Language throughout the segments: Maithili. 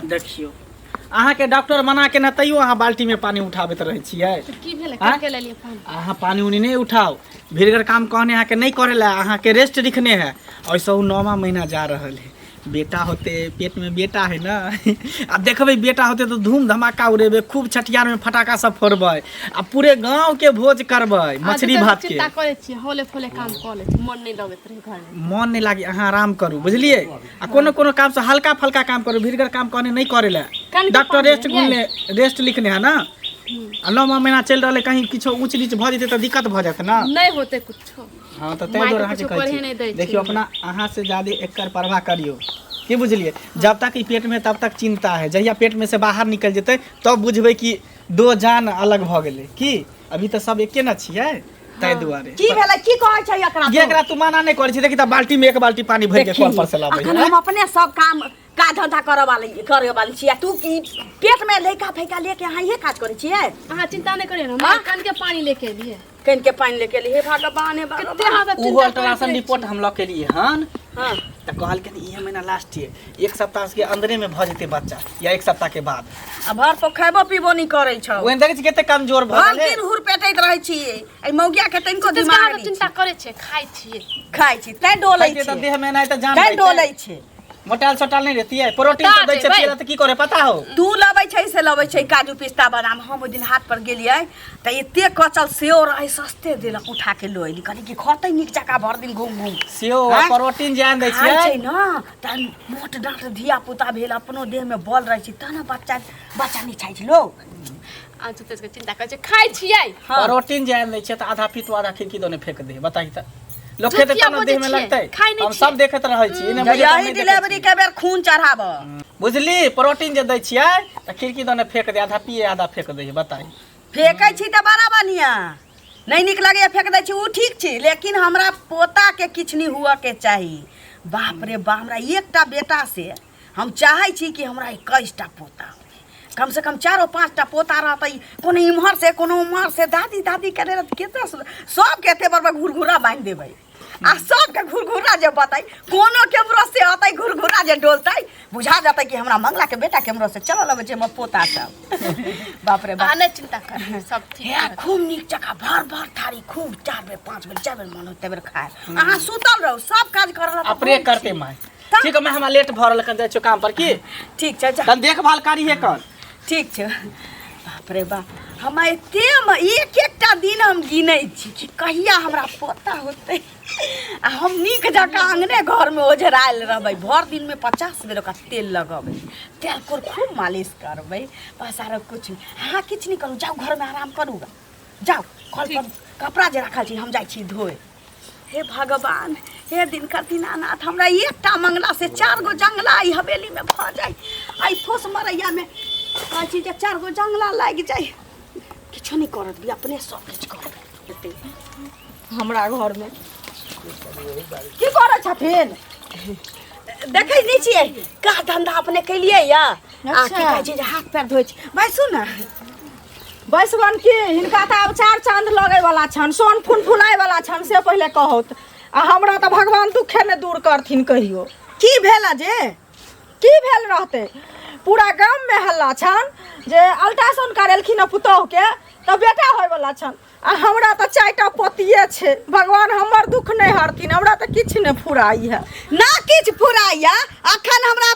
देखियौ अहाँके डॉक्टर मना केने तैयो अहाँ बाल्टीमे पानि उठाबैत रहै छियै। तऽ की भेलै? आँय? के लेलियै पानि। अहाँ पानि उनी नहि उठाउ, भीड़गर काम कहने अहाँके नहि करे लए, अहाँके रेस्ट लिखने है। ऐसे ओ 9वां महीना जा रहल है, बेटा होते, पेट में बेटा है ना। आ देखबै बेटा होते तऽ धूम धमाका उड़ेबै, खूब छठियार में फटाका सब फोड़बै आ पूरे गांव के भोज करबै मछली भात के। चिंता करै छियै, होले फोले काम कऽ लै छी, मन नहि लगैत रहै घरमे। मन नहि लागी, अहाँ आराम करू, बुझलियै? आ कोनो कोनो काम से हल्का फल्का काम करू, भीड़गर काम कहने नहि करे लए। कनिके डॉक्टर पानि रेस्ट लेलियै। गुनले रेस्ट लिखने है ना। आ 9वां महीना चलि रहलै, कहीं किछो ऊँच नीच भऽ जेतै तऽ दिक्कत भऽ जायत ना। नहि होतै कुछो। हाँ तऽ ताहि माय दुआरे तऽ अहाँके कुछो कहै करहे छी नहि दै छै। देखियौ, अपना अहाँ से ज्यादे एकर परवाह करियौ, की बुझलियै? जब तक ई पेट में तब तक चिंता है, जहिया पेट में से बाहर निकलि जेतै तब बुझबै कि दो जान अलग भऽ गेलै। की अभी तऽ सब एके ने छियै, ताहि दुआरे। की भेलै? की कहै छै एकरा? गे एकरा तू मना नहि करै छी, देखी तऽ बाल्टी में एक बाल्टी पानी भरि के कल पर से लाबै अखन है। हम अपने सब काम काज धंधा करऽ वाली करे वाली छी आ तू की पेट में लैका फैका लेके अहाँ इहे काज करै छियै? अहाँ चिंता नहि करियौ ने, हम कन के पानि लेके एलियै। कनि के पानि लेके एली? हे भगवान, हे कते भगवान। अहाँ सब ओहो चिंता करैत अल्ट्रासाउंड रहै रिपोर्ट छी। हम लऽ के एलियै हन। हाँ। तऽ कहलखिन इहे महीना लास्ट ये, एक सप्ताह के अंदरे में भऽ जेतै बच्चा या एक सप्ताह के बाद। आ भर पर खैबो पीबो नहि करै छौ। ओहन देखै छी कते कमजोर भऽ भर गेलै। दिन हुरपेटैत रहै छी। एहि मौगिया के तनिको तेज दिमाग अहाँ सब नहि चिंता छै। करै छियै, खाइ छियै। खाइ छी तैं डोलै खाइ छियै तऽ छै। देह में नहि तऽ जान तैं रहतै। डोलै छै। मोटायल सोटायल नहि रहतियै, प्रोटीन बता सब दै छै देबै। पियै लए तऽ की करे पता हो? तू लबै छै से लबै छै काजू पिस्ता बादाम। हम ओहि दिन हाट पर गेलियै तऽ एते कचल सेहो रहै, सस्ते देलक, उठा के लऽ एली। कहली कि खतै नीक जकाँ भरि दिन घूम घूम। सेहो आ आँय? प्रोटीन जे आनि दै खाइ छियै छै ने तऽ मोट डाँट धिया पुता भेल, अपनो देहमे बल रहै छै तहन ने बच्चा बच्चा नहि चाहै छै लोक। अहाँ सब तेज के चिंता करै छियै, खाइ छियै। हाँ। प्रोटीन जे आनि दै छियै तऽ आधा पीतो आधा खिड़की दने फेंक दे। बताही तऽ लोक खेतै झूठ तब ने किया देह में बजै छियै? लगतै। खाइ नहि हम छियै। सब देखैत रहै छी, ई नहि बुझै तऽ हम यही नहि देखै डिलीवरी छी। के बेर खून चढ़ाब। बुझली? प्रोटीन जे दै छियै तऽ खिड़की दने फेंक दे, आधा पिए आधा फेंक दे। बताही। फेकै छी तऽ बड़ा बढ़िआँ, नहि नीक लगैए फेक दै छी, ओ ठीक छी, लेकिन हमरा पोताके किछु नहि हुअके चाही। बाप रे बाप, हमरा एकटा बेटा से हम चाहै छी कि हमरा 21टा पोता होय, कम से कम चारो पाँचटा पोता रहतै, कोनो इम्हर से कोनो उम्हर से दादी दादी करे रहत, केतना सुन्दर। सबके एते बड़ बड़ घुरघुरा बान्हि देबै आ सबके घुरघुरा जे बतै, कोनो केम्हरो से अतै घुरघुरा जे डोलतै, बुझा जेतै कि हमरा मंगला के बेटा केम्हरो से चलल अबै छै, हमर पोता सब। बाप रे बाप। अहाँ नहि चिंता करू, सब ठीक हे रहत। खूब नीक जकाँ भर भर थारी खूब 4 बेर 5 बेर 4 बेर मन होतै बेर खाय। अहाँ सुतल रहू, सब काज करल रहत। अपने करते माय। तऽ? ठीक है, मैं हमरा लेट भऽ रहल, कन जाइ छियौ काम पर की। ठीक छै, जा। तन देखभाल करिहे कन। ठीक छै। बाप रे बाप, हम एते एक एकटा दिन हम गिनै छी कि कहिया हमरा पोता होतै आ हम नीक जकाँ अङ्गने घरमे ओझरायल रहबै। भरि दिनमे 50 बेर ओकरा तेल लगबै, तेल कोर खूब मालिश करबै, बस आरो किछु नहि। अहाँ किछु नहि करू, जाउ घरमे आराम करू गे, जाउ कल पर कपड़ा जे राखल छी हम जाइ छी धोए। हे भगवान, हे दिनकर दीनानाथ, हमरा एकटा मंगला से 4 गो जंगला ई हवेलीमे भऽ जाय। एहि फूस मरैयामे कहै छी जे 4 गो जंगला लागि जाय। किछो नहि करत भी, अपने सब किछु करत। हमरा घरमे की करै छथिन? देखै नहि छियै काज धंधा अपने केलियै या आ की अच्छा। कहै छै जे हाथ पैर धोइ छी। बैसू ने। बैसबन की, हिनका तऽ आब 4 चाँद लगै वाला छनि, सोन फुन फुलाय वाला छनि, से पहिले कहौत। आ हमरा तऽ भगवान दुखे नहि दूर करथिन कहियो। की भेल जे? की भेल रहतै, पूरा गाममे हल्ला छनि जे अल्ट्रासाउंड करेलखिन हँ पुतोहुके तऽ बेटा होयवला छनि, आ हमरा तऽ 4टा पोतिए छै। भगवान हमर दुख नहि हरथिन, हमरा तऽ किछु नहि फुराइ है। ना किछु फुराइया। अखन हमरा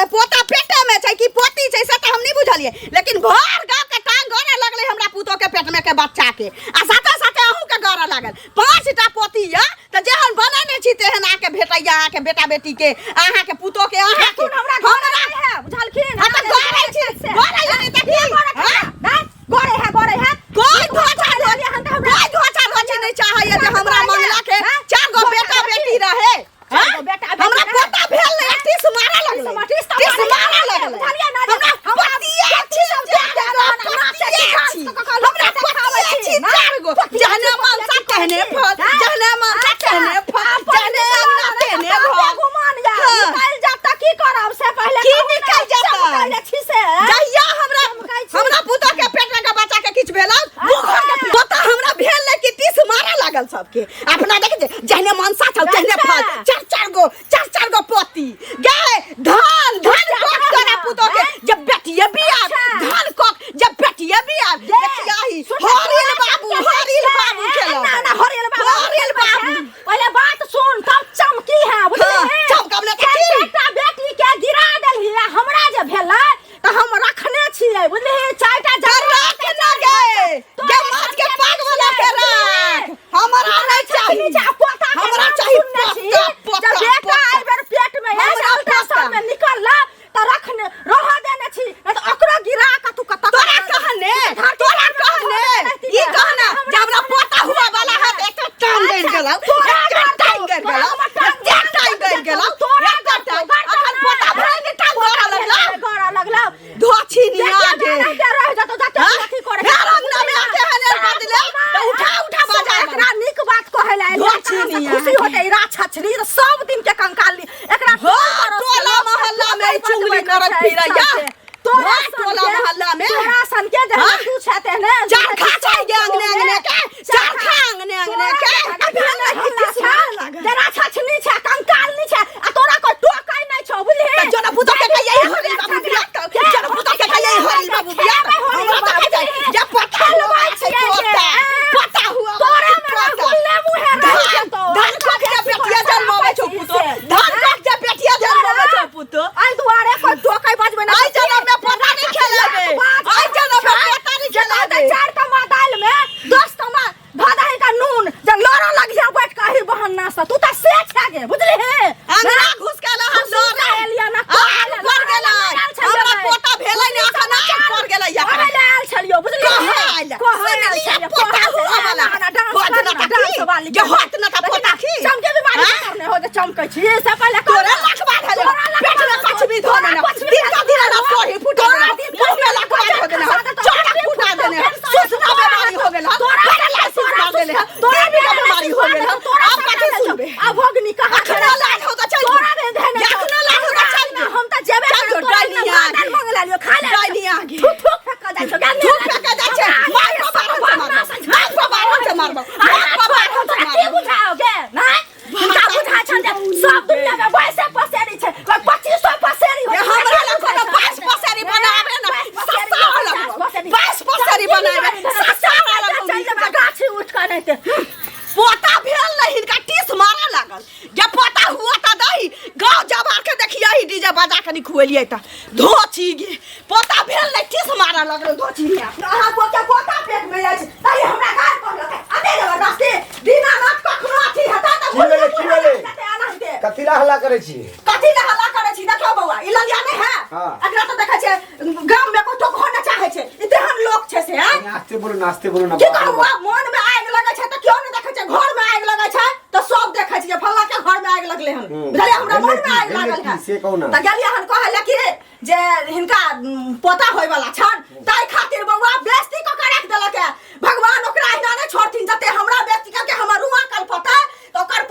पोता पेटेमे छै कि पोती छै से तऽ हम नहि बुझलियै, लेकिन भर गाँवके टांग गड़ऽ लगलै हमरा पुतोहके पेटमे के बच्चाके, आ साथे साथे अहूँके गड़ऽ लागल। 5टा पोती यऽ तऽ जेहन बनेने छी तेहन अहाँके भेटैया, अहाँके बेटा बेटीके, अहाँके पुतोहके, अहाँके। हमरा घर नहि है, बुझलखिन? हाँ, तऽ गड़ै छी, गड़ै नहि तऽ की? हाँ? गड़ै है, गड़ै है। कोइ धोछा कोइ धोछा धोछी नहि चाहैया जे हमरा मंगला के 4 गो बेटा बेटी रहे। चारि गो बेटा बेटी हमरा रहे। पोता भेल नहि, टीस मारऽ लगलै, टीस तऽ टीस मारऽ मारऽ लगलै, लगलै। बुझलियै ने जे हमरा पतिए छी, 4 गो पतिए छी, हमरा पतिए छी 4 गो। जहने मनसा तेहने फल, जहने मनसा तेहने फल, जहने अंगना तेहने घर। गुमान या हाँ। निकलि जायत तऽ की करब से पहिले की कहू ने, निकलि जेतै? चमकै जे छी से। जहिया हमरा चमकै छी। हमरा पुतोह के पेट में के बच्चा के किछु भेल, मुँह के पोता हमरा भेल नहि कि टीस मारऽ लागल सबके। अपना देख जे जहने मनसा छल तेहने फल, 4 4 गो 4 4 गो पोती। गे धान धान कोट तोरा पुतोह के नहीं रहिया। छै। तोरा भर टोला सन के- मोहल्ला में। तोरा सन के जहन हाँ? तू छै तेहने चरखा छै गे अंगने अंगने के, चरखा अंगने अंगने के। अभी हल्ला छै, जरा छछनी छै, कंकाल नी छै, आ तोरा कोई टोकै नै छौ, बुझलिही? तऽ जोना पुतोह के कहियै हरि बाबू बियाह कर, जोना पुतोह के कहियै हरि बाबू बियाह कर। हमरा तऽ कहै छै, जे पता हुआ छै पोता, पता हुआ तोरा में पोता। गुल्ले मुहे रहि जेतौ। धान काट के बेटिया जन्माबै छौ पुतोह, धान काट के बेटिया जन्माबै छौ पुतोह। एहि दुआरे कोई टोकै बजबै नै आइ जनम में पोता नहि खेलेबै, आइ जनम में पोता नहि खेलेबै। चार कमा दालि में 10 कमा धऽ दही का नून जब लड़ऽ लगिया बैठ के एही बहाना से तू तऽ से छै गे बुझलिही अंगना घुस के लहर खुशी से एलियै ना, आग पड़ गेलै। हमरा पोता भेलै ने अखन आग पड़ गेलै कहै एखन। लए आयल छलियौ बुझलिही कहाँ आयल? कहै आयल सुनलियै छलियौ पोता हुआ वाला। डांस होत कर ना ना, तऽ डांस की? वाली जे होत ना तऽ पोता की? चमके बीमारी हाँ? करने हो जे चमकै छी से पहिले कर तोरे ना। लखबा भेलै। तोरा लखबा पेट में भेलौ। पछबी धऽ देने। पछबी दिन का दिन ना सोही फुटा तोरा देने। दिन मुँह में लखबा धऽ देने। चौड़ा फुटा देने। सुसना बीमारी हो गेल। पैरालिसिस भऽ गेल। तोरा दिल के बीमारी हो गेल। तोरा आब कथी सुनबे? आ भगनी कहाँ अखनो लाज हो तऽ चल तोरा नहि धेने छौ। अखनो लाज हो तऽ चल हमरा हम तऽ जेबे चल करब, जो, तोरा डाइनी इतना आगे। दाल मंगला लियो, खा ले। डाइनी आगे। थूक थूक फेंकल जाइ छौ, गाल थूक फेंकल जाइ छै। मार पर बारहन से मारबौ। मार पर बारहन से मारबौ। मार पर बारहन से की मारबौ। बुझाओगे नहि हुनका बुझा छनि जे सब दुनिया में वैसे पसेरी छै कोई 2500 पसेरी ये होइ छै। हमरा लग कोनो 22 पसेरी बनाबे ना, सस्ता वाला 22 पसेरी बनाबे, सस्ता वाला चलि जेबै गाछी उठि कऽ नहि तऽ पोता भेल नहीं हिनका टीस मारऽ लागल जे पोता हुआ तऽ दही गाँव जवार के देखियै डीजे बजा कऽ खुएलियै तऽ धोची गे पोता भेल नहीं टीस मारऽ लगल धोची ने अहाँ गोटे पोता पेट में अछि तै हमरा गार पड़लक अते जबरदस्ती दीनानाथ कखनो अथी हेतै तऽ की भेलै, की भेलै? एनाहिते कथी ला हल्ला करै छी कथी लए हल्ला करै छी देखियौ बौआ ई ललिया नहि है हाँ। एकरा तऽ देखै छै गाम में कोई टोकहो नहि चाहै छै ई तेहन लोक छै से हैं नास्ते बोलो नास्ते बोलो ना की बाप रे कहू बाप। आब मन में आगि लगै छै तऽ केओ नहि देखै छै घर में आगि लगै छै तऽ सब देखै छै जे फल्ला के घर में आगि लगलै हन बुझलियै हमरा भेलै मन में की, आगि भेलै लागल की, है से कहू ना। तऽ गेलियै हन कहै लए कि जे हिनका पोता होय वाला छन ताहि खातिर बौआ बेइज्जती कऽ के राखि देलक है भगवान ओकरा अहिना नहि छोड़थिन जते हमरा बेइज्जती करके हमर रुआ कल पता तऽ ओकर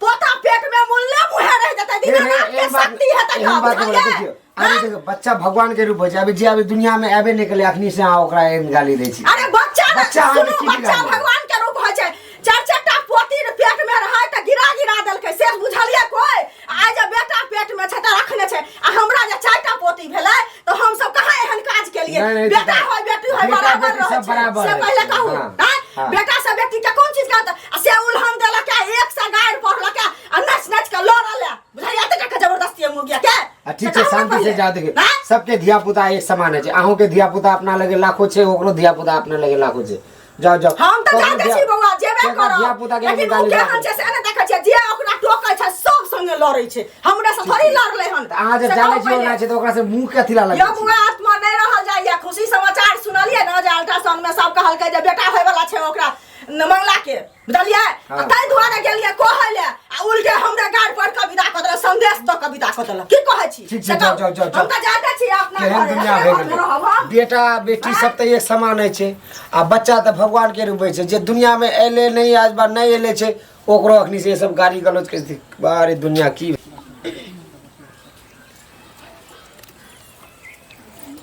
पोता पेट में मुल्ले मुहे रहि जेतै दीनानाथ के एहन बात शक्ति हेतै एहन बात बुझलियै? बोला देखियौ अभी देखियौ बच्चा भगवान के रूप होइ छै अभी जे अभी दुनिया में आबे नहि केलै अखनी से अहाँ ओकरा एहन गाली दै छी अरे बच्चा ने- बच्चा अहाँके सुनू की बच्चा बिगाड़लक? भगवान के रूप होइ छै चारि चारि टा पोती पेट में रहै तऽ गिरा गिरा देलकै से बुझलियै कोई आइ जे बेटा पेट में छै तऽ रखने छै आ हमरा जे चारि टा पोती भेलै तऽ हम सब कहाँ एहन काज केलियै नहीं, नहीं, बेटा तऽ होय बेटी होय बेटा बराबर बेटी रहै सब छै बराबर से होइ पहिले छै। कहू हाँ, आँय? हाँ। बेटा से बेटी के कोन चीज के अंतर? आ से उल्हन देलक आ एक से गारि पढ़लक आ नच नच के लड़ल है बुझलियै एते टका जबरदस्ती हम गया के आ ठीक छै शांति से जाओ देखियौ सबके धिया पुता एक समान होइ छै अहूँ के धिया पुता अपना लगे लाखो छै ओकरो धिया पुता अपना लगे लाखो छै जाओ जाओ हम तऽ ककरो जाने छी धिया- बौआ जेबे ककरो करब धिया पुता के लेकिन ओ गाली केहन छै से नहि देखै छियै जे ओकरा टोकै छै सब संगे लड़ै छै हमरा से थोड़ी लड़लै हन तऽ अहाँ जब से जानै कहू छियै ओना पहिले। छै तऽ ओकरा से मुँह कथी ला यौ लगै छै बौआ आत्मा नहि रहल जाइया खुशी समाचार सुनलियै ने जे अल्ट्रासाउंड में सब कहलकै जे बेटा होय वाला छै ओकरा मंगला के बुझलियै हाँ। तऽ ताहि दुआरे गेलियै कहै लए आ उल्टे हमरा गाड़ पर कऽ विदा कऽ देलक संदेश दऽ कऽ विदा कऽ देलक की कहै छी ठीक छै, से जाउ, कहू। जाउ, जाउ, हम तऽ जाइते छी अपना केहन घरे, दुनिया अपने भए घरमे रहब गेलै हम। बेटा बेटी सब तऽ एक समान होइ छै आ बच्चा तऽ भगवान के रूप होइ छै जे दुनिया मे एलै नहि आज बार नहि एलै छै ओकरो अखनी से सब गाली गलौज के बारे दुनिया की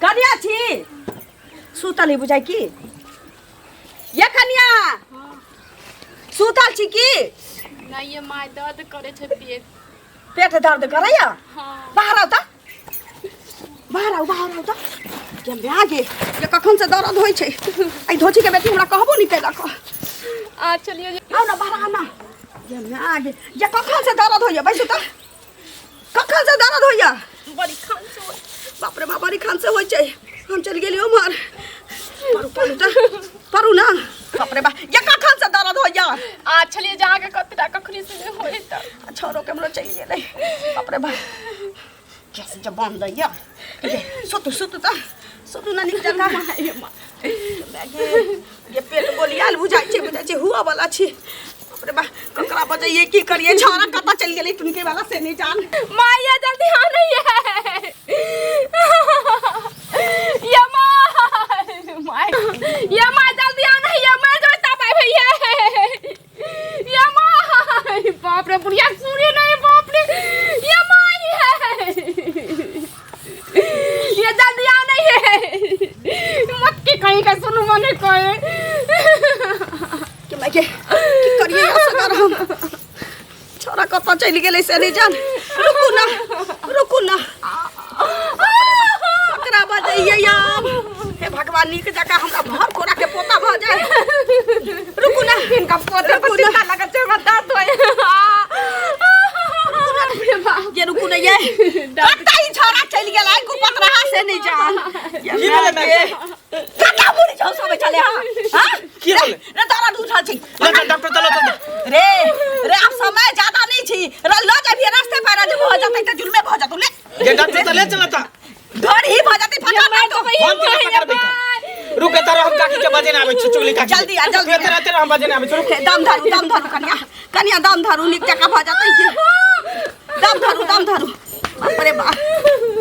कनिया छी सुतल ही बुझाइ की ये कनिया सुतल छी की नहीं ये माय दर्द करे छै पेट। पेट दर्द करैया? हाँ। बाहर आउ तऽ, बाहर आउ, बाहर आउ तऽ। गे माय गे, ये कखन से दर्द होइ छै। एहि धोची के बेटी हमरा कहबो नहि केलक। आ चलियो जे। आउ ना, बाहर आउ ना। गे माय गे, ये कखन से दर्द होइया? बैसू तऽ। कखन से दर्द होइया? बड़ी खान से होइ। बाप रे बाप, बड़ी खान से होइ छै। हम चलि गेली उम्हर। परू, परू तऽ, परू ना। बाप रे बाप, ये कखन से दर्द होइया? आ चलिए जे अहाँके कतरा कखनी से नहि होइ तऽ। आ छौरो के हमरो चलि गेलै। बाप रे बाप, कैसे जब बंद दैया। ये सुतू, सुतू तऽ, सुतू ना नीक जकाँ। ये पेट गोलियाल बुझाइ छै, बुझाइ छै हुआ वाला छी। बाप रे बाप, ककरा बजैयै, की करियै? छौरा कतऽ चलि गेलै टुनके वाला से नहि जान। माया जल्दी आ नहीं है। ये माँ, माँ, ये माँ जल्दी आ नहीं है, मैं जो तब आए भैया। ये माँ, बाप रे, बुढ़िया सूर्य नहीं, बाप रे, ये माँ ही है। चलि गेलै से नहि जान। रुकू ना, रुकू ना, ककरा बजैयै आब? हे भगवान, नीक जकाँ हमरा भर कोरा के पोता भऽ जाय। रुकू ना, हिनका पोते पर चिंता लगल छै, हमरा दर्द होय। ये रुकू ना, ये कत्ता ई छोरा चलि गेल आइ कुपतराहा से नहि जान। की भेलै माय? कत्ता मुड़ी छौ सब चले? हां हां, की भेलै? रे दर्द उठल छै। ले चल डॉक्टर, चलो चलो। रे रे, आब समय ज्यादा नहीं छी, र ल जाबी रास्ते पर जे भऽ जेतै तऽ जुलमे भऽ जेतौ। ले जे डॉक्टर तऽ ले चलता। घर ही भऽ जेतै फटाफट। हम केना पकड़बै का? रुक एतऽ रह, हम काकी के बजेने आबै छी, चुगली काकी। जल्दी आ, जल्दी। एतऽ रह, एतऽ रह, हम बजेने आबै छी, रुक। दम धरू, दम धरू कनिया, कनिया दम धरू, नीक जकाँ भऽ जेतै की। दम धरू, दम धरू। बाप रे बाप,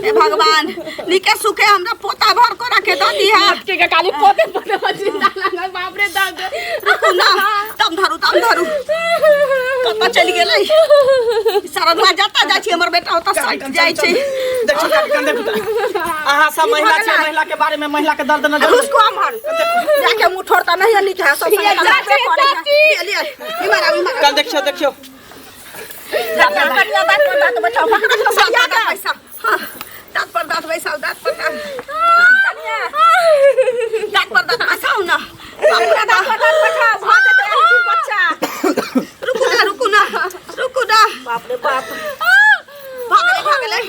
हे भगवान, नीके सुखे हमरा पोता भर को रखे दऽ दिहा। के के खाली पोते पोते पर चिंता लागल, बाप रे दर्द। रुकू ना, दम धरू, दम धरू। कतऽ चलि गेलै सरदुआ? जतऽ जाइ छी हमर बेटा ओतऽ सटि जाइ छै। देखियौ काकी, कन देखू तऽ। अहाँ सब महिला छै, महिला के बारे में महिला के दर्द न जानु। घुसको अमहर जाके मुँह ठोर तऽ नहीं नीक है सब। ये चाची, चाची। लिअ लिअ, इम्हर आउ, इम्हर आउ। कल देखियौ, देखियौ। कनिया दाँत पर दाँत बैठाउ, पकड़ दाँत सरिया पर दाँत के। बैसाउ, हाँ, दाँत पर दाँत बैसाउ, दाँत पर दाँत, दाँत पर दाँत बैसाउ ना। बाप रे दाँत पर दाँत बैठाउ, भऽ जेतै एहन बच्चा। रुकू ना, रुकू ना, रुकू ना। बाप रे बाप, भऽ गेलै, भऽ गेलै,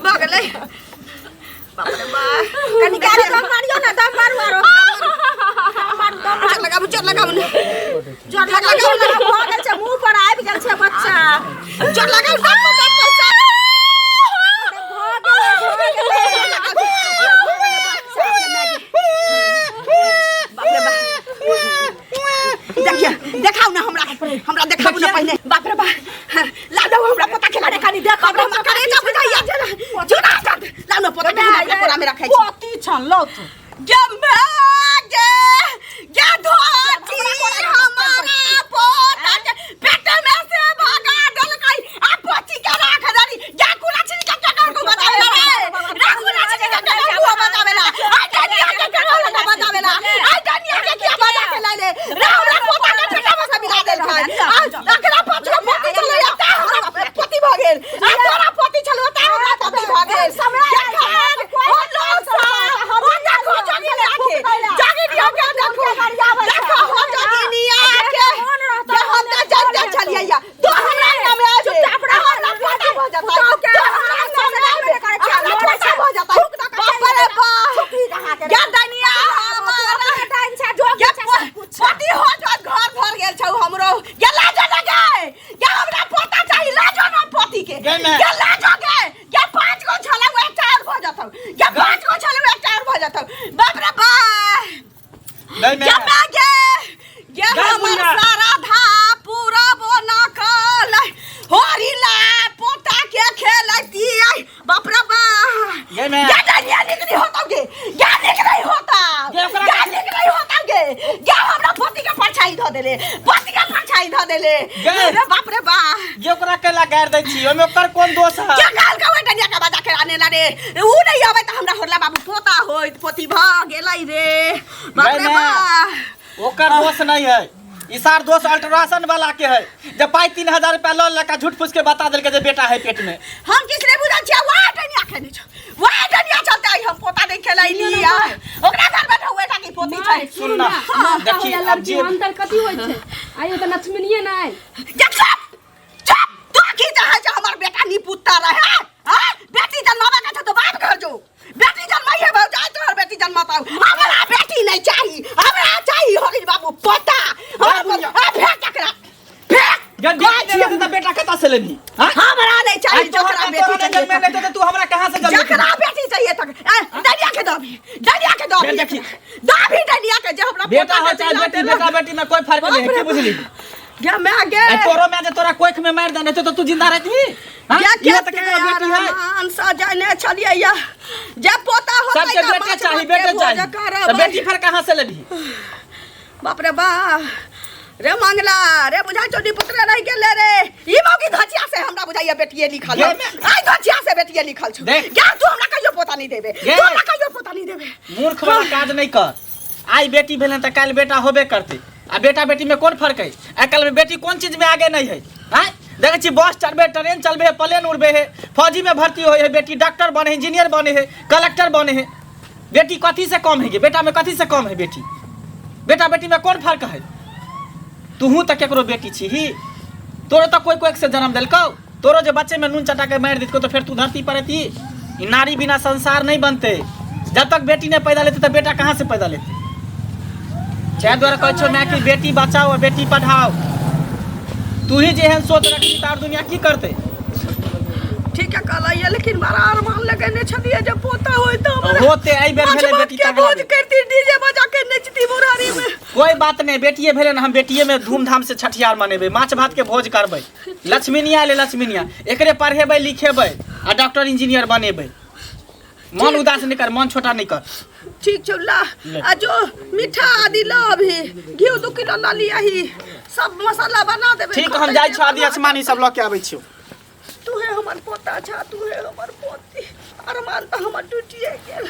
भऽ गेलै। बाप रे बाप, कनि गाड़ी दम मारियो ना, दम मारू आरो, दम मारू, दम जोर लगाबू, जोर लगाबू ने, जोर लगाउ ना। भऽ गेल छै, मुँह पर आबि गेल छै बच्चा। जोर लगाबू, दाँत पर दाँत बैसाउ। भऽ गेलै, भऽ गेलै। बाप रे बाप, देखिए, देखाउ ना हमरा, हमरा देखाउ ना पहिने। बाप रे बाप, हाँ, ला दो हमरा पोता खेला रे। कनि देखो। बाप रे, हमरा करेजा बुझाइया जुड़ा जात। ला ना पोता के, हमरा कोरा में रखै छी। पोती छन, लौ तू। गे माय गे, गे धोती, हमारा पोता के पेट में से भगा देलकै आ पोती के राख देली। गे कुरा छिन के के को बतावेला रे? राखू ना छिन के के को बतावेला? आ डनिया के के को बतावेला? आ डनिया के के बजा के लाइले रे? हमरा पोता के पेट में से मिला देलकै आ एकरा पाछू पोती छलै ता हमरा पोती भऽ गेल, आ तोरा पोती छलौ ता हमरा पोती भऽ गेल। समय जखन ओ लोग सब ओ देखो जोगिनी आके, जोगिनी आके देखो, देखो हो जोगिनी आके जे हम तऽ जानते छलियै या तो हमरा अंगना में आबे, हमरा पोता भऽ जेतै, तो हमरा अंगना में आबे, हमरा पोता भऽ जेतै। बाप रे बाप, गे डनिया हमारा गे पोती हो जो घर भर गेल छौ हमरो। गे लाजो न गे, गे हमरा पोता चाही, लाजो न पोती के। गे माय। गे लाजो गे, गे पाँच गो छलै एकटा और भऽ जेतौ, गे पाँच गो छलै एकटा और भऽ जेतौ। बाप रे बाप, नहीं गे मैं माय गे, गे गे हमर बुढ़िया। सारा धा पूरा बोना कल होरी ला पोता के खेलती। बाप रे बाप, गे माय। गे डनिया निक नहीं होता गे, गे निक नहीं होता, गे ओकरा गे निक नहीं होता गे। गे हमरा पोती के परछाई धऽ देले, पोती के परछाई धऽ देले। गे। रे बाप रे बाप, ये ओकरा केला गारि दै छी? ओहिमे ओकर कोन दोष है? क्या गाल का ओइ डनिया के बजा के आने ला रे? ऊ नहीं आबै तऽ हमरा होरला बाबू पोता होइत, पोती भऽ गेलै रे। बाप रे गै माय। बाप, ओकर दोष नहीं है, ई सार दोष अल्ट्रासाउंड वाला के है जे पाई 3000 रुपया लऽ लेलक आ झूठ फूस के बता देलकै जे बेटा है पेट में। हम किछु नहि बुझल छियै, वाह डनिया खेने छौ, वाह डनिया चलते आई हम पोता नहीं खेलैली आ ओकरा घर में ढौए टा की पोती छै। सुन ना, देखी लड़की अब जे अंतर कथी होइ छै? आइयो तऽ लक्ष्मीनिये नहि। जे चुप चुप, तू की चाहै छै हमर बेटा निपुत्ता रहे? हाँ, बेटी जन्माबै के छै तऽ बाप घर जो, बेटी जन्माइए भौ जाय, तोहर बेटी जन्मतौ। हमरा बेटी नहीं चाही, हमरा चाही हरि बाबू पोता। हमरा आ फेंक एकरा, फेंक। जब बेटी नहीं रहतै तऽ बेटा कतऽ से लेबही? हाँ? हमरा नहीं चाही आइ तोहर जकरा तोरा बेटी नहि चाहिए जन्मे नहि तऽ तू हमरा कहाँ से जन्मेतही? जकरा बेटी चाहिए तक ए डनिया के दबी, डनिया के दबी, बेल देखी। दबी डनिया के जे हमरा बेटा पोता हो के चाहे दिला बेटी, देलक। बेटा बेटी में कोई फर्क नहीं है, की बुझली? गे मैं गे आइ तोरो में जे तोरा कोख में मारि देने छै तऽ तू जिंदा रहती? हाँ? गे इहो के तऽ केकरो बेटी है। अरमान सजने छलियै या जे पोता होतै सबके तऽ बेटे माछ चाही, भात के बेटे भोज चाही, तऽ करबै। बेटी फेर कहाँ से लेबही? बाप रे बा, रे मंगला रे, बुझाइ छौ निपुत्रे रहि गेलै रे। ई मौगी धचिया से हमरा बुझाइया बेटिए लिखल गे हौ। मैं- आइ धचिया से बेटिए लिखल छौ। देख। गे तू हमरा कहियो पोता नहीं देबे, गे। तू हमरा कहियो पोता नहीं देबे। मूर्ख वाला काज नहीं कर। आइ बेटी भेलै तऽ काल्हि बेटा होबे करतै, आ बेटा बेटी में कोन फर्क है? आइ काल्हि में बेटी कोन चीज में आगे नहीं है? आँय, देखै छी बस चढ़बे, ट्रेन चलबे है, प्लेन उड़बे है, फौजी में भर्ती होय है बेटी, डॉक्टर बने है, इंजीनियर बने है, कलेक्टर बने है। बेटी कथी से कम है गे? बेटा में कथी से कम है बेटी? बेटा बेटी में कोन फर्क है? तूहू तऽ केकरो बेटी छी, तोरो तऽ कोई कोई से जन्म देलकौ। तोरो जे बच्चे में नून चटा के मारि देतको तऽ फेर तू धरती पर एती? ई नारी बिना संसार नहीं बनते। जब तक बेटी नहीं पैदा लेते तऽ बेटा कहाँ से पैदा लेते? चाहे द्वारा कहै छौ माय कि बेटी बचाओ और बेटी पढ़ाओ। तू ही जेहन सोच रखबी तऽ और दुनिया की करतै? ठीक है कहलियै, लेकिन बड़ा अरमान लगेने छलियै जे पोता होय तऽ हमरा होते एहि बेर माछ भेलै भात बेटी के तऽ अगला भोज बेर। करती, डीजे बजा के नचती बुढ़ारी में। कोई बात नहीं, बेटिए भेलै ने, हम बेटिए में धूमधाम से छठियार मनेबै, माछ भात के भोज करबै। लक्ष्मीनिया एलै, लक्ष्मीनिया, एकरे पढ़ेबै लिखेबै आ डॉक्टर इंजीनियर बनेबै। मन उदास नहीं कर, मन छोटा नहीं कर। ठीक छौ, ला। ले। आ जो मीठा आदि ला, अभी घी 2 किलो ला लियाही, सब मसाला बना देबै। ठीक, हम जाइ छौ, आदि आसमान ई सब लऽ के आबै छियौ। तू है हमर पोता छा, तू है हमर पोती। अरमान तऽ हमर टूटिए गेल।